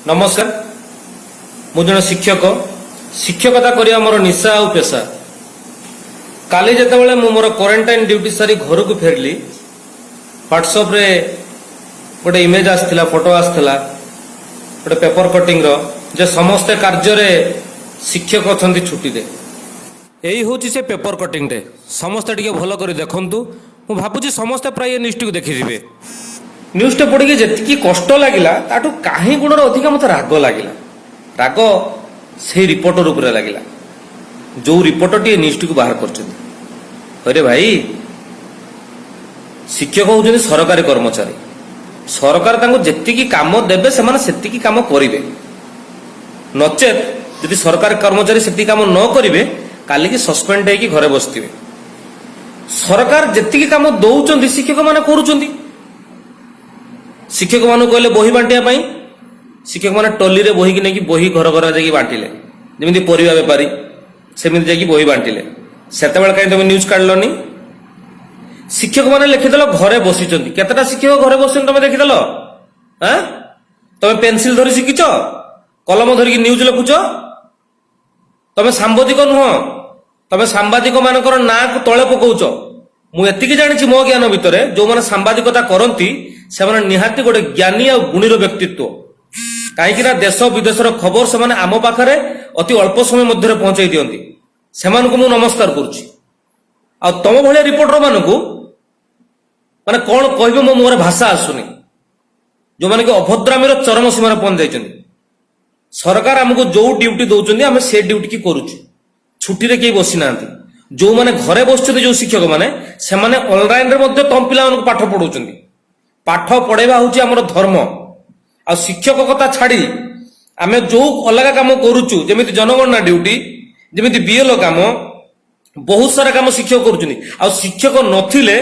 ନମସ୍କାର। ମୁଁ ଜଣେ ଶିକ୍ଷକ। ଶିକ୍ଷକତା କରିବା ମୋର ନିଶା ଆଉ ପେସା। କାଲି ଯେତେବେଳେ ମୁଁ ମୋର କ୍ୱାରେଣ୍ଟାଇନ୍ ଡ୍ୟୁଟି ସାରି ଘରକୁ ଫେରିଲି, ହ୍ୱାଟ୍ସଆପ୍ରେ ଗୋଟେ ଇମେଜ୍ ଆସିଥିଲା, ଫଟୋ ଆସିଥିଲା ଗୋଟେ ପେପର କଟିଂର ଯେ ସମସ୍ତେ କାର୍ଯ୍ୟରେ, ଶିକ୍ଷକ ଅଛନ୍ତି ଛୁଟିରେ। ଏଇ ହେଉଛି ସେ ପେପର କଟିଂଟେ। ସମସ୍ତେ ଟିକେ ଭଲ କରି ଦେଖନ୍ତୁ। ମୁଁ ଭାବୁଛି ସମସ୍ତେ ପ୍ରାୟ ଏ ନ୍ୟୁଜ୍ଟିକୁ ଦେଖିଥିବେ। ନ୍ୟୁଜ୍ଟା ପଢ଼ିକି ଯେତିକି କଷ୍ଟ ଲାଗିଲା, ତାଠୁ କାହିଁ ଗୁଣରେ ଅଧିକା ମୋତେ ରାଗ ଲାଗିଲା। ରାଗ ସେଇ ରିପୋର୍ଟର ଉପରେ ଲାଗିଲା, ଯୋଉ ରିପୋର୍ଟରଟି ଏ ନ୍ୟୁଜ୍ଟିକୁ ବାହାର କରିଛନ୍ତି। ଆରେ ଭାଇ, ଶିକ୍ଷକ ହେଉଛନ୍ତି ସରକାରୀ କର୍ମଚାରୀ। ସରକାର ତାଙ୍କୁ ଯେତିକି କାମ ଦେବେ, ସେମାନେ ସେତିକି କାମ କରିବେ। ନଚେତ୍ ଯଦି ସରକାରୀ କର୍ମଚାରୀ ସେତିକି କାମ ନ କରିବେ, କାଲିକି ସସ୍ପେଣ୍ଡ ହେଇକି ଘରେ ବସିଥିବେ। ସରକାର ଯେତିକି କାମ ଦଉଛନ୍ତି, ଶିକ୍ଷକମାନେ କରୁଛନ୍ତି। ଶିକ୍ଷକମାନଙ୍କୁ କହିଲେ ବହି ବାଣ୍ଟିବା ପାଇଁ, ଶିକ୍ଷକମାନେ ଟଲିରେ ବହିକି ନେଇକି ବହି ଘର ଘର ଯାଇକି ବାଣ୍ଟିଲେ। ଯେମିତି ପରିବା ବେପାରୀ, ସେମିତି ଯାଇକି ବହି ବାଣ୍ଟିଲେ। ସେତେବେଳେ କାହିଁ ତମେ ନ୍ୟୁଜ୍ କାଢିଲନି? ଶିକ୍ଷକମାନେ ଲେଖିଦେଲ ଘରେ ବସିଛନ୍ତି। କେତେଟା ଶିକ୍ଷକ ଘରେ ବସିଛନ୍ତି ତମେ ଦେଖିଦେଲ? ଆଁ, ତମେ ପେନସିଲ ଧରି ଶିଖିଛ, କଲମ ଧରିକି ନ୍ୟୁଜ୍ ଲେଖୁଛ। ତମେ ସାମ୍ବାଦିକ ନୁହଁ। ତମେ ସାମ୍ବାଦିକ ମାନଙ୍କର ନାଁକୁ ତଳେ ପକଉଛ। ମୁଁ ଏତିକି ଜାଣିଛି, ମୋ ଜ୍ଞାନ ଭିତରେ ଯୋଉମାନେ ସାମ୍ବାଦିକତା କରନ୍ତି, ସେମାନେ ନିହାତି ଗୋଟେ ଜ୍ଞାନୀ ଆଉ ଗୁଣୀର ବ୍ୟକ୍ତିତ୍ୱ। କାହିଁକି ନା ଦେଶ ବିଦେଶର ଖବର ସେମାନେ ଆମ ପାଖରେ ଅତି ଅଳ୍ପ ସମୟ ମଧ୍ୟରେ ପହଞ୍ଚେଇ ଦିଅନ୍ତି। ସେମାନଙ୍କୁ ମୁଁ ନମସ୍କାର କରୁଛି। ଆଉ ତମ ଭଳିଆ ରିପୋର୍ଟର ମାନଙ୍କୁ ମାନେ କଣ କହିବେ, ମୋ ମୁହଁରେ ଭାଷା ଆସୁନି, ଯୋଉମାନେ କି ଅଭଦ୍ରାମୀର ଚରମ ସୀମାରେ ପହଞ୍ଚି ଯାଇଛନ୍ତି। ସରକାର ଆମକୁ ଯୋଉ ଡ୍ୟୁଟି ଦଉଛନ୍ତି, ଆମେ ସେ ଡ୍ୟୁଟି କି କରୁଛୁ। ଛୁଟିରେ କେହି ବସିନାହାନ୍ତି। ଯୋଉମାନେ ଘରେ ବସିଛନ୍ତି, ଯୋଉ ଶିକ୍ଷକମାନେ, ସେମାନେ ଅନଲାଇନରେ ମଧ୍ୟ ତମ ପିଲାମାନଙ୍କୁ ପାଠ ପଢଉଛନ୍ତି। ପାଠ ପଢେଇବା ହଉଛି ଆମର ଧର୍ମ। ଆଉ ଶିକ୍ଷକ କଥା ଛାଡି ଆମେ ଯୋଉ ଅଲଗା କାମ କରୁଛୁ, ଯେମିତି ଜନଗଣନା ଡ୍ୟୁଟି, ଯେମିତି ବିଏଲଓ କାମ, ବହୁତ ସାରା କାମ ଶିକ୍ଷକ କରୁଛନ୍ତି। ଆଉ ଶିକ୍ଷକ ନଥିଲେ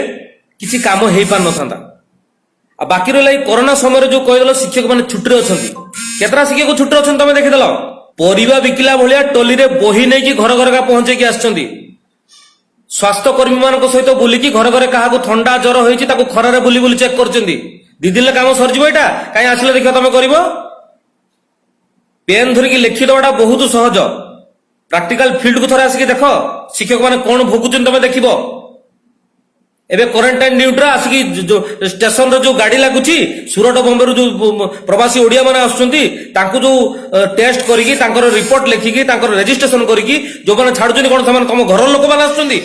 କିଛି କାମ ହେଇପାରିନଥାନ୍ତା। ଆଉ ବାକି ରହିଲା ଏଇ କରୋନା ସମୟରେ ଯୋଉ କହିଦେଲ ଶିକ୍ଷକ ମାନେ ଛୁଟିରେ ଅଛନ୍ତି, କେତେଟା ଶିକ୍ଷକ ଛୁଟିରେ ଅଛନ୍ତି ତମେ ଦେଖିଦେଲ? ପରିବା ବିକିଲା ଭଳିଆ ଟଲିରେ ବହି ନେଇକି ଘର ଘରକା ପହଞ୍ଚେଇକି ଆସିଛନ୍ତି। ସ୍ୱାସ୍ଥ୍ୟକର୍ମୀ ମାନଙ୍କ ସହିତ ବୁଲିକି ଘରେ ଘରେ କାହାକୁ ଥଣ୍ଡା ଜ୍ୱର ହେଇଛି, ତାକୁ ଖରାରେ ବୁଲି ବୁଲି ଚେକ୍ କରୁଛନ୍ତି। 2 ଦିନରେ କାମ ସରିଯିବ ଏଇଟା? କାହିଁ ଆସିଲେ ଦେଖିବା ତମେ କରିବ। ପେନ୍ ଧରିକି ଲେଖିଦେବାଟା ବହୁତ ସହଜ। ପ୍ରାକ୍ଟିକାଲ ଫିଲ୍ଡକୁ ଥରେ ଆସିକି ଦେଖ, ଶିକ୍ଷକ ମାନେ କଣ ଭୋଗୁଛନ୍ତି ତମେ ଦେଖିବ। ଏବେ କ୍ୱାରେଣ୍ଟାଇନ୍ ଡ୍ୟୁଟିରେ ଆସିକି ଯୋଉ ଷ୍ଟେସନରେ ଯୋଉ ଗାଡି ଲାଗୁଛି, ସୁରଟ ବମ୍ବେରୁ ଯୋଉ ପ୍ରବାସୀ ଓଡିଆ ମାନେ ଆସୁଛନ୍ତି, ତାଙ୍କୁ ଯୋଉ ଟେଷ୍ଟ କରିକି, ତାଙ୍କର ରିପୋର୍ଟ ଲେଖିକି, ତାଙ୍କର ରେଜିଷ୍ଟ୍ରେସନ କରିକି ଯୋଉମାନେ ଛାଡୁଛନ୍ତି, କଣ ସେମାନେ ତମ ଘରର ଲୋକମାନେ ଆସୁଛନ୍ତି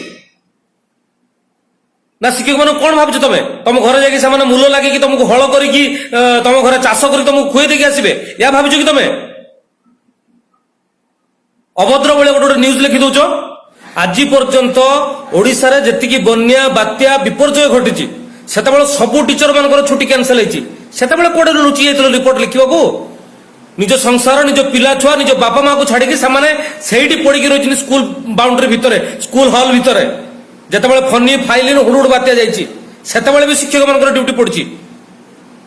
ନା? ଶିକ୍ଷକ ମାନଙ୍କୁ କଣ ଭାବୁଛ ତମେ? ତମ ଘରେ ଯାଇକି ସେମାନେ ମୂଲ ଲାଗିକି ତମକୁ ହଳ କରିକି, ତମ ଘରେ ଚାଷ କରି ତମକୁ ଖୁଏଇ ଦେଇକି ଆସିବେ, ଏହା ଭାବୁଛ କି ତମେ? ଅଭଦ୍ର ଭଳିଆ ଗୋଟେ ଗୋଟେ ନ୍ୟୁଜ ଲେଖି ଦଉଛ। ଆଜି ପର୍ଯ୍ୟନ୍ତ ଓଡିଶାରେ ଯେତିକି ବନ୍ୟା, ବାତ୍ୟା, ବିପର୍ଯ୍ୟୟ ଘଟିଛି, ସେତେବେଳେ ସବୁ ଟିଚର ମାନଙ୍କର ଛୁଟି କ୍ୟାନସେଲ ହେଇଛି। ସେତେବେଳେ କୁଆଡେ ଲୁଚି ଯାଇଥିଲ ରିପୋର୍ଟ ଲେଖିବାକୁ? ନିଜ ସଂସାର, ନିଜ ପିଲା ଛୁଆ, ନିଜ ବାପା ମାକୁ ଛାଡିକି ସେମାନେ ସେଇଠି ପଡିକି ରହିଛନ୍ତି, ସ୍କୁଲ ବାଉଣ୍ଡରୀ ଭିତରେ, ସ୍କୁଲ ହଲ୍ ଭିତରେ। ଯେତେବେଳେ ଫନି, ଫାଇଲିନ, ହୁଡୁହୁଡୁ ବାତ୍ୟା ଯାଇଛି, ସେତେବେଳେ ବି ଶିକ୍ଷକ ମାନଙ୍କର ଡ୍ୟୁଟି ପଡିଛି।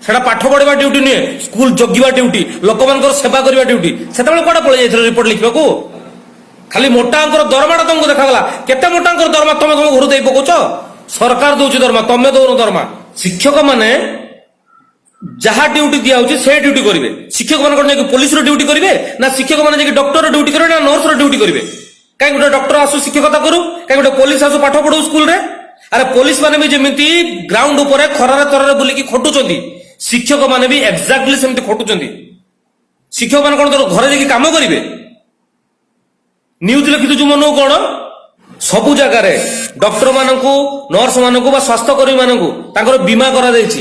ସେଟା ପାଠ ପଢିବା ଡ୍ୟୁଟି ନୁହେଁ, ସ୍କୁଲ ଜଗିବା ଡ୍ୟୁଟି, ଲୋକମାନଙ୍କର ସେବା କରିବା ଡ୍ୟୁଟି। ସେତେବେଳେ କୁଆଡେ ପଳେଇ ଯାଇଥିଲ ରିପୋର୍ଟ ଲେଖିବାକୁ? ଖାଲି ମୋଟା ଅଙ୍କର ଦରମାଟା ତମକୁ ଦେଖାଗଲା। କେତେ ମୋଟା ଅଙ୍କର ଦରମା ତମେ ତମ ଘରୁ ଦେଇ ପକଉଛ? ସରକାର ଦଉଛି ଦରମା, ତମେ ଦଉନ ଦରମା। ଶିକ୍ଷକ ମାନେ ଯାହା ଡ୍ୟୁଟି ଦିଆହଉଛି, ସେ ଡ୍ୟୁଟି କରିବେ। ଶିକ୍ଷକ ମାନେ କଣ ଯାଇକି ପୋଲିସର ଡ୍ୟୁଟି କରିବେ ନା ଶିକ୍ଷକ ମାନେ ଯାଇକି ଡକ୍ଟର ଡ୍ୟୁଟି କରିବେ ନା ନର୍ସର ଡ୍ୟୁଟି କରିବେ? କାହିଁ ଗୋଟେ ଡକ୍ଟର ଆସୁ, ଶିକ୍ଷକତା କରୁ? କାହିଁ ଗୋଟେ ପୋଲିସ ଆସୁ, ପାଠ ପଢୁ ସ୍କୁଲରେ? ଆରେ, ପୋଲିସ ମାନେ ବି ଯେମିତି ଗ୍ରାଉଣ୍ଡ ଉପରେ ଖରାରେ ତରାରେ ବୁଲିକି ଖଟୁଛନ୍ତି, ଶିକ୍ଷକ ମାନେ ବି ଏକ୍ଜାକ୍ଟଲି ସେମିତି ଖଟୁଛନ୍ତି। ଶିକ୍ଷକ ମାନେ କଣ ତୋର ଘରେ ଯାଇକି କାମ କରିବେ? ନ୍ୟୁଜ ଲେଖିଦଉଛୁ ମନକୁ କଣ? ସବୁ ଜାଗାରେ ଡକ୍ଟର ମାନଙ୍କୁ, ନର୍ସ ମାନଙ୍କୁ ବା ସ୍ୱାସ୍ଥ୍ୟକର୍ମୀ ମାନଙ୍କୁ ତାଙ୍କର ବୀମା କରାଯାଇଛି,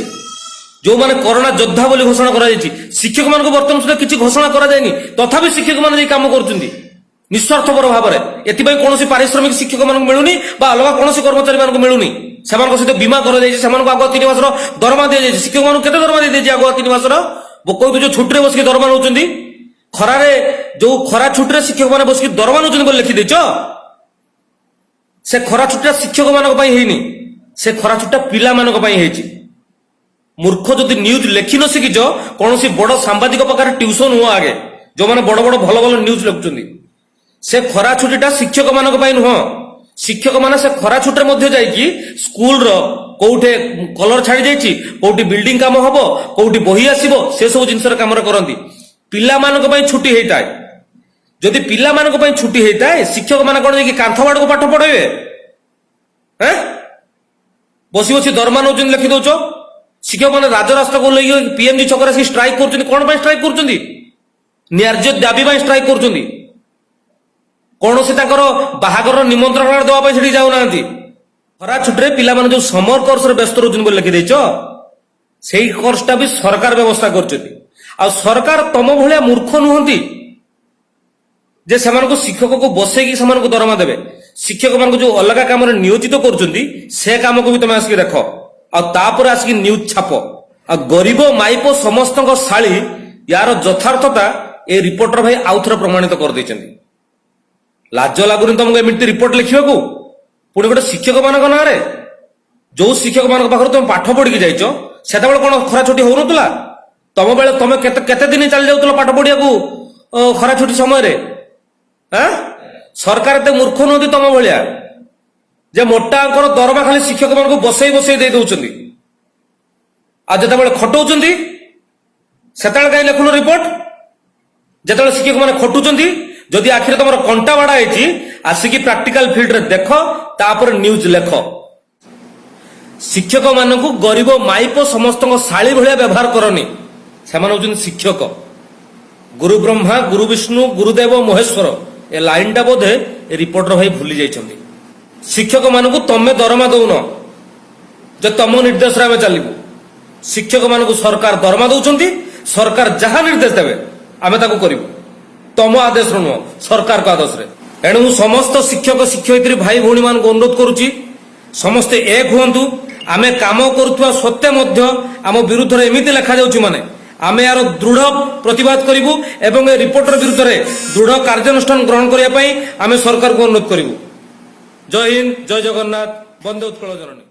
ଯୋଉମାନେ କରୋନା ଯୋଦ୍ଧା ବୋଲି ଘୋଷଣା କରାଯାଇଛି। ଶିକ୍ଷକ ମାନଙ୍କୁ ବର୍ତ୍ତମାନ ସୁଦ୍ଧା କିଛି ଘୋଷଣା କରାଯାଇନି। ତଥାପି ଶିକ୍ଷକ ମାନେ ଯାଇ କାମ କରୁଛନ୍ତି ନିସ୍ୱାର୍ଥପର ଭାବରେ। ଏଥିପାଇଁ କୌଣସି ପାରିଶ୍ରମିକ ଶିକ୍ଷକ ମାନଙ୍କୁ ମିଳୁନି ବା ଅଲଗା କୌଣସି କର୍ମଚାରୀ ମାନଙ୍କୁ ମିଳୁନି। ସେମାନଙ୍କ ସହିତ ବୀମା କରାଯାଇଛି, ସେମାନଙ୍କୁ ଆଗୁଆ 3 ମାସର ଦରମା ଦିଆଯାଇଛି। ଶିକ୍ଷକ ମାନଙ୍କୁ କେତେ ଦରମା ଦିଆଯାଇଛି ଆଗୁଆ 3 ମାସର? କହୁଛୁ ଯୋଉ ଛୁଟିରେ ବସିକି ଦରମା ନେଉଛନ୍ତି, ଖରାରେ ଯୋଉ ଖରା ଛୁଟିରେ ଶିକ୍ଷକ ମାନେ ବସିକି ଦରମା ନେଉଛନ୍ତି ବୋଲି ଲେଖିଦେଇଛ। ସେ ଖରା ଛୁଟିଟା ଶିକ୍ଷକ ମାନଙ୍କ ପାଇଁ ହେଇନି, ସେ ଖରା ଛୁଟିଟା ପିଲାମାନଙ୍କ ପାଇଁ ହେଇଛି। ମୂର୍ଖ, ଯଦି ନ୍ୟୁଜ ଲେଖି ନ ଶିଖିଛ, କୌଣସି ବଡ ସାମ୍ବାଦିକ ପାଖରେ ଟ୍ୟୁସନ ହୁଅ ଆଗେ, ଯୋଉମାନେ ବଡ ବଡ ଭଲ ଭଲ ନ୍ୟୁଜ ଲେଖୁଛନ୍ତି। ସେ ଖରା ଛୁଟିଟା ଶିକ୍ଷକ ମାନଙ୍କ ପାଇଁ ନୁହଁ। ଶିକ୍ଷକ ମାନେ ସେ ଖରା ଛୁଟିରେ ମଧ୍ୟ ଯାଇକି ସ୍କୁଲର କୋଉଠି କଲର ଛାଡି ଯାଇଛି, କୋଉଠି ବିଲ୍ଡିଂ କାମ ହବ, କୋଉଠି ବହି ଆସିବ, ସେ ସବୁ ଜିନିଷର କାମରେ କରନ୍ତି। ପିଲାମାନଙ୍କ ପାଇଁ ଛୁଟି ହେଇଥାଏ। ଯଦି ପିଲାମାନଙ୍କ ପାଇଁ ଛୁଟି ହେଇଥାଏ, ଶିକ୍ଷକମାନେ କଣ ଯାଇକି କାନ୍ଥ ବାଡ଼କୁ ପାଠ ପଢେଇବେ? ହେଁ, ବସି ବସି ଦରମା ନଉଛନ୍ତି, ଲେଖି ଦଉଛ। ଶିକ୍ଷକମାନେ ରାଜରାସ୍ତାକୁ ଓହ୍ଲେଇକି ପିଏମଜି ଛକରେ ଆସିକି ଷ୍ଟ୍ରାଇକ୍ କରୁଛନ୍ତି। କଣ ପାଇଁ ଷ୍ଟ୍ରାଇକ୍ କରୁଛନ୍ତି? ନ୍ୟାର୍ଯ୍ୟ ଦାବି ପାଇଁ ଷ୍ଟ୍ରାଇକ୍ କରୁଛନ୍ତି। କୌଣସି ତାଙ୍କର ବାହାଘରର ନିମନ୍ତ୍ରଣ ଦେବା ପାଇଁ ସେଠି ଯାଉନାହାନ୍ତି। ଖରା ଛୁଟିରେ ପିଲାମାନେ ଯୋଉ ସମର କୋର୍ସରେ ବ୍ୟସ୍ତ ରହୁଛନ୍ତି ବୋଲି ଲେଖିଦେଇଛ, ସେଇ କୋର୍ସଟା ବି ସରକାର ବ୍ୟବସ୍ଥା କରୁଛନ୍ତି। ଆଉ ସରକାର ତମ ଭଳିଆ ମୂର୍ଖ ନୁହନ୍ତି ଯେ ସେମାନଙ୍କୁ ଶିକ୍ଷକକୁ ବସେଇକି ସେମାନଙ୍କୁ ଦରମା ଦେବେ। ଶିକ୍ଷକମାନଙ୍କୁ ଯୋଉ ଅଲଗା କାମରେ ନିୟୋଜିତ କରୁଛନ୍ତି, ସେ କାମକୁ ବି ତମେ ଆସିକି ଦେଖ ଆଉ ତାପରେ ଆସିକି ନ୍ୟୁଜ ଛାପ। ଆଉ ଗରିବ ମାଇପ ସମସ୍ତଙ୍କ ଶାଳୀ, ୟାର ଯଥାର୍ଥତା ଏ ରିପୋର୍ଟର ଭାଇ ଆଉଥରେ ପ୍ରମାଣିତ କରିଦେଇଛନ୍ତି। ଲାଜ ଲାଗୁନି ତମକୁ ଏମିତି ରିପୋର୍ଟ ଲେଖିବାକୁ? ପୁଣି ଗୋଟେ ଶିକ୍ଷକ ମାନଙ୍କ ନାଁରେ, ଯୋଉ ଶିକ୍ଷକ ମାନଙ୍କ ପାଖରୁ ତମେ ପାଠ ପଢିକି ଯାଇଛ। ସେତେବେଳେ କଣ ଖରା ଛୁଟି ହଉନଥିଲା ତମ ବେଳେ? ତମେ କେତେ କେତେ ଦିନ ଚାଲି ଯାଉଥିଲ ପାଠ ପଢିବାକୁ ଖରା ଛୁଟି ସମୟରେ? ଆଁ, ସରକାର ଏତେ ମୂର୍ଖ ନୁହନ୍ତି ତମ ଭଳିଆ ଯେ ମୋଟା ଅଙ୍କର ଦରମା ଖାଲି ଶିକ୍ଷକ ମାନଙ୍କୁ ବସେଇ ବସେଇ ଦେଇ ଦଉଛନ୍ତି। ଆଉ ଯେତେବେଳେ ଖଟଉଛନ୍ତି, ସେତେବେଳେ କାହିଁ ଲେଖୁନ ରିପୋର୍ଟ? ଯେତେବେଳେ ଶିକ୍ଷକ ମାନେ ଖଟୁଛନ୍ତି, ଯଦି ଆଖିରେ ତମର କଣ୍ଟା ବାଡା ହେଇଛି, ଆସିକି ପ୍ରାକ୍ଟିକାଲ ଫିଲ୍ଡରେ ଦେଖ, ତାପରେ ନ୍ୟୁଜ ଲେଖ। ଶିକ୍ଷକ ମାନଙ୍କୁ ଗରିବ ମାଇପ ସମସ୍ତଙ୍କ ଶାଳୀ ଭଳିଆ ବ୍ୟବହାର କରନି। ସେମାନେ ହଉଛନ୍ତି ଶିକ୍ଷକ। ଗୁରୁ ବ୍ରହ୍ମା, ଗୁରୁ ବିଷ୍ଣୁ, ଗୁରୁଦେବ ମହେଶ୍ୱର, ଏ ଲାଇନଟା ବୋଧେ ଏ ରିପୋର୍ଟର ଭାଇ ଭୁଲି ଯାଇଛନ୍ତି। ଶିକ୍ଷକ ମାନଙ୍କୁ ତମେ ଦରମା ଦଉନ ଯେ ତମ ନିର୍ଦ୍ଦେଶରେ ଆମେ ଚାଲିବୁ। ଶିକ୍ଷକ ମାନଙ୍କୁ ସରକାର ଦରମା ଦଉଛନ୍ତି। ସରକାର ଯାହା ନିର୍ଦ୍ଦେଶ ଦେବେ, ଆମେ ତାକୁ କରିବୁ। ତମ ଆଦେଶରେ ନୁହଁ, ସରକାରଙ୍କ ଆଦେଶରେ। ଏଣୁ ମୁଁ ସମସ୍ତ ଶିକ୍ଷକ ଶିକ୍ଷୟିତ୍ରୀ ଭାଇ ଭଉଣୀ ମାନଙ୍କୁ ଅନୁରୋଧ କରୁଛି, ସମସ୍ତେ ଏକ ହୁଅନ୍ତୁ। ଆମେ କାମ କରୁଥିବା ସତ୍ତ୍ୱେ ମଧ୍ୟ ଆମ ବିରୁଦ୍ଧରେ ଏମିତି ଲେଖାଯାଉଛି ମାନେ, ଆମେ ଏହାର ଦୃଢ ପ୍ରତିବାଦ କରିବୁ ଏବଂ ଏ ରିପୋର୍ଟର ବିରୁଦ୍ଧରେ ଦୃଢ କାର୍ଯ୍ୟାନୁଷ୍ଠାନ ଗ୍ରହଣ କରିବା ପାଇଁ ଆମେ ସରକାରଙ୍କୁ ଅନୁରୋଧ କରିବୁ। ଜୟ ହିନ୍ଦ, ଜୟ ଜଗନ୍ନାଥ, ବନ୍ଦେ ଉତ୍କଳ ଜନନୀ।